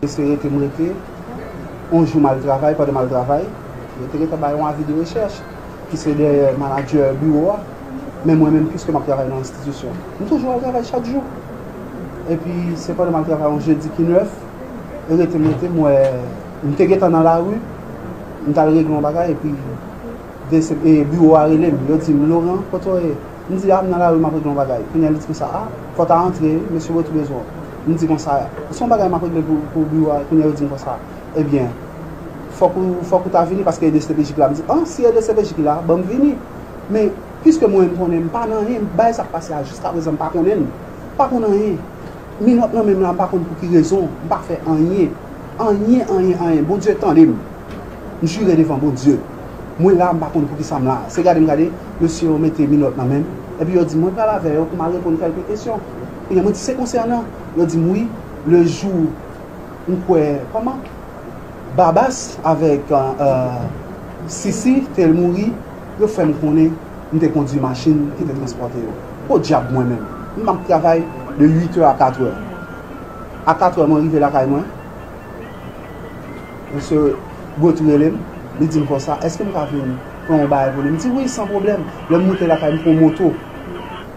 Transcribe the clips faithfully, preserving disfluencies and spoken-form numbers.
E se rete m rete, yon jou m al travay, pandan m al travay, yo te gentan bay yon avi de rechèch, ki se dèyè manadjè biwo a. Men mwen menm, piske m ap travay nan enstitisyon, m toujou al travay chak jou. Epi, se pandan m al travay yon jedi ki nèf, e rete m rete, m wè, m te gentan nan lari, m t al regle yon bagay, epi de se, e biwo a rele m, yo di m, "Laurent, kote w ye?" M di, "A, m nan lari, m ap regle yon bagay." Kounye a, li di konsa, "A, fò w ta antre, mesye Bretou bezwen w." M di konsa, "Se yon bagay m ap regle pou, pou biwo a." Kounye a, yo di m konsa, "Ebyen, fòk ou, fòk ou ta vini paske e de se pe je ki la." M di, "A, si e de se pe je ki la, ban m vini." Men, piske mwen, m konnen m pa nan anyen, bagay sa k pase a, jiskaprezan, m pa konnen l. M pa konn anyen. Minòt nan men m la, m pa konn pou ki rezon, m pa fè anyen. Anyen, anyen, anyen. Bondye tande m. M jire devan Bondye. Mwen la, m pa konn pou ki sa m la. Se gade m gade, mesye yo mete minòt nan men m. Epi yo di m, mwen pral avè yo pou m al reponn kèlke kesyon. Kounye a, mwen di, se konsènan? Yo di m, wi, le jou m kwè, kòman? Babas avèk, euh, Sisi, te mouri, yo fè m konnen m te kondui machin ki te transpòte yo. Podyab mwen menm. M ap travay de uit è a kat è. A kat è, mwen rive lakay mwen. Mesye Bretou rele m, li di m konsa, èske m ka vin pran yon bagay pou li? M di, wi, san pwoblèm. Lè m moute lakay, m pran yon moto.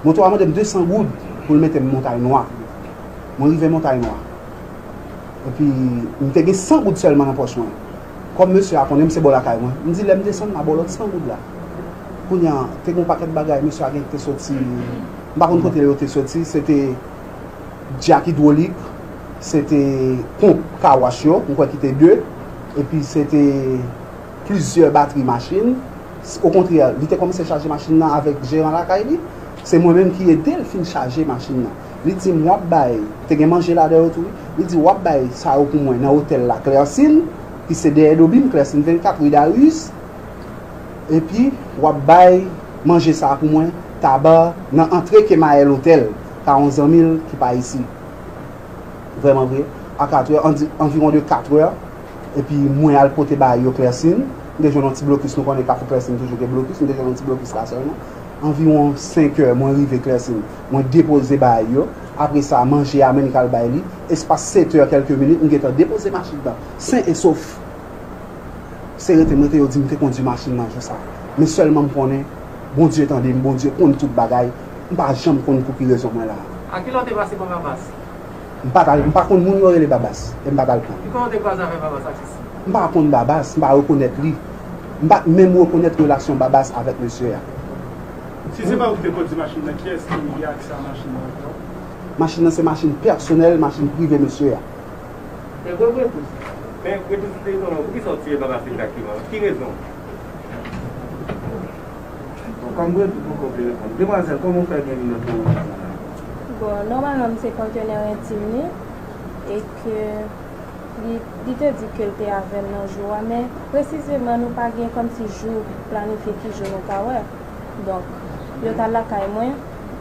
Moto a mande m de san goud pou l mete m Montay Nwa. Mwen rive Montay Nwa. Epi, m te gen san goud sèlman nan pòch mwen. Kòm mesye a konnen m se bò lakay mwen, m di, lè m desann, m a ba w lòt san goud la. Kounye a, te gen yon pakèt bagay, mesye a gen te soti, m pa konn kote yo te soti, se te djak idwolik, se te ponp kawach yo, m kwè ki te de, epi se te plizyè batri machin. Okontrè, li te kòmanse chaje machin nan avèk jeran lakay li. Se mwen menm ki ede l fin chaje machin nan. Li di m, w ap bay, te gen manje ladan yo tou, wi. Li di, w ap bay sa yo pou mwen nan otèl la, Clercine, ki se dèyè Dobim, Clercine vennkat, ri Darius. Epi, w ap bay manje sa a pou mwen, Taba, nan antre Kemayèl Otèl, ka yon zanmi l ki pa isi. Vrèman vre, a kat è, anvi-, anviwon de kat è, epi mwen al pote bagay yo Clercine. M te jwenn yon ti blokis, nou konnen Kafou Clercine toujou gen blokis, m te jwenn yon ti blokis la sèlman. Anviwon senk è, mwen rive Clercine, mwen depoze bagay yo. Apre sa, manje a, men li k al bay li. Espas sèt è kèlke minit, m gentan depoze machin nan, sen e sof. Se rete m rete, yo di m te kondui machin nan jou sa. Men sèlman m konnen, Bondye tande m, Bondye konn tout bagay. M pa janm konn pou ki rezon mwen la. A kilè w te pase pa Babas? M pa t al, m pa konn moun yo rele Babas, e m pa t al pran. Kijan w te kwaze avèk Babas ak Sisi? M pa konn Babas, m pa rekonèt li. M pa t menm rekonèt relasyon Babas avèk mesye a. Si se pa ou ki te kondui machin nan, kiyès ki gen aksè a machin nan ankò? Machin nan se machin pèsonèl, machin prive mesye a. Men Bretou, men Bretou, si te konnen, poukisa w tiye Babas egzakteman? Ki rezon? Bon, kòm Bretou poko vle reponn. Demwazèl, kòman w fè gen minòt pou w reponn la? Bon, nòmalman, m se patnè entim li, e ke li, li te di ke l te avè m nan jou a, men presizeman, nou pa gen kòmsi jou planifye ki jou nou ka wè. Donk, yo t al lakay mwen,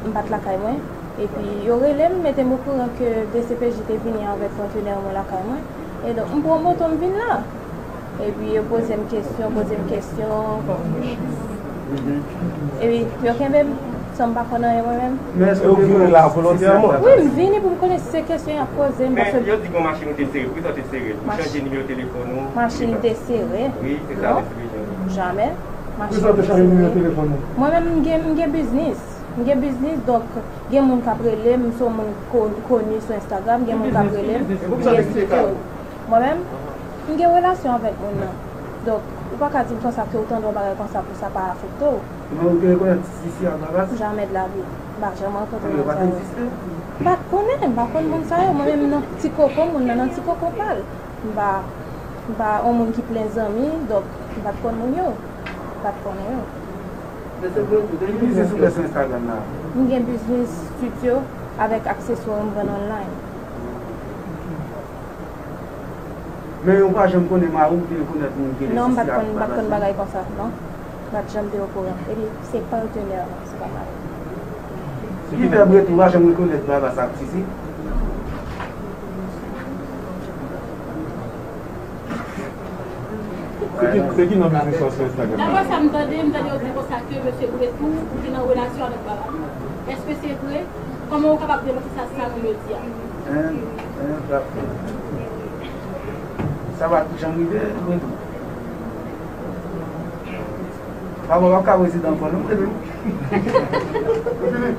m pa t lakay mwen. Epi, yo rele m, mete m okouran ke D C P J te vini avèk patenè mwen lakay mwen. E donk, m pran moto, m vin la. Epi, yo poze m kesyon, poze m kesyon. Epi, yo kenbe m, san m pa konn anyen mwen menm. Men èske w te vini la volontèman? Wi, m vini pou m konnen si se kesyon y ap poze m, paske... Men yo di gon machin ou te sere, poukisa w te sere l? Ou chanje nimewo telefòn ou? Machin te sere? Wi, se sa, non. Jamè. Machin te sere. Mwen menm, m gen, m gen biznis. M gen biznis, donk, gen moun k ap rele m, m se yon moun ko-, koni sou Instagram, gen moun k ap rele m, m gen site yo. Mwen menm, m gen relasyon avèk moun nan. Donk, ou pa ka di m konsa ke ou tande yon bagay konsa pou sa pa afekte w. Men ou te rekonèt Sisi ak Babas? Jamè de la vi. M pa janm rankontre moun sa yo. Yo pa t egziste? M pa t konnen, m pa konn moun sa yo. Mwen menm nan ti koko, moun nan nan ti koko pa l. M pa, m pa yon moun ki plen zanmi, donk m pa t konn moun yo. M pa t konnen yo. Ki biznis ou fè sou Instagram la? M gen biznis stityo avèk akseswa m vann online. Men ou pa janm konnen mari w ki rekonèt moun ki rele Sisi ak Babas? Non, m pa t konn, m pa t konn bagay konsa, non. M pa t janm te okouran. Epi, se patenè mwen, se pa mari m. Ki fè Bretou pa janm rekonèt Babas ak Sisi? Se ki, se ki non biznis ou sou Instagram? Daprè sa m tande, m tande yo di konsa ke mesye Bretou, ou te nan relasyon avèk Babas. Èske se vre? Kòman ou kapab demanti sa, sa moun yo di a? Hein? Hein, frap. Sa pa janm rive, mwen tou. Papa w ap ka prezidan ankò, non, mwen tou. Mwen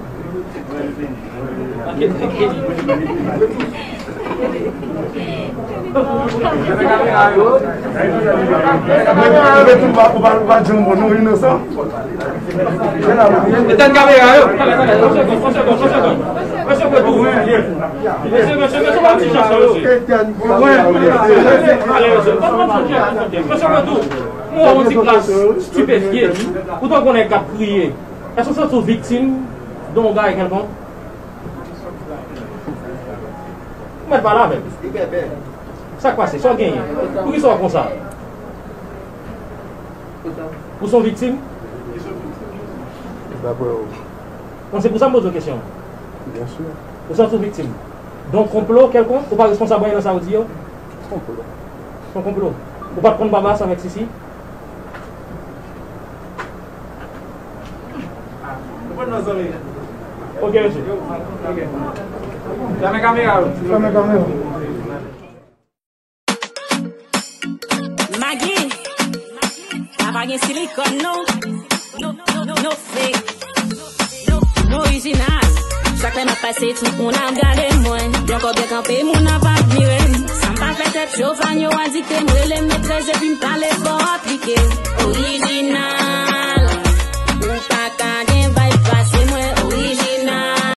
tou, ou pa, ou pa, ou pa janm bon, non, inosan. Etenn kamera yo. Talè, talè, yon segonn, yon segonn, yon segonn. Yon segonn tou. Mesye, mesye, mesye, pa yon ti jan sa, mesye. Mesye, pa yon ti jan sa, mesye. Yon segonn tou. Mwen wè yon ti klas estipefye. Ou tankou nèg k ap kriye. Èske w santi w viktim de yon bagay kèlkonk? Ou mèt pale avè m. Sa k pase? Sa w genyen? Poukisa w konsa? Ou se yon viktim? Daprè ou? Bon, se pou sa m poze w kesyon. Byen si. Ou santi w viktim de yon konplo kèlkonk? Ou pa responsab anyen nan sa yo di yo? Konplo. Se yon konplo. Ou pa t konn Babas avèk Sisi? Ok, mesye. Ok. Fèmen kamera yo. Fèmen kamera. Magi, sa pa gen silikòn non. No, no, no, no fake. No, no orijinal. Chak lè m ap pase, tout moun ap gade mwen. Yon kòb byen kanpe, moun ap admire m. Sa m pa fè tèt cho, fan yo adikte m. Rele m metrès epi m pale fò.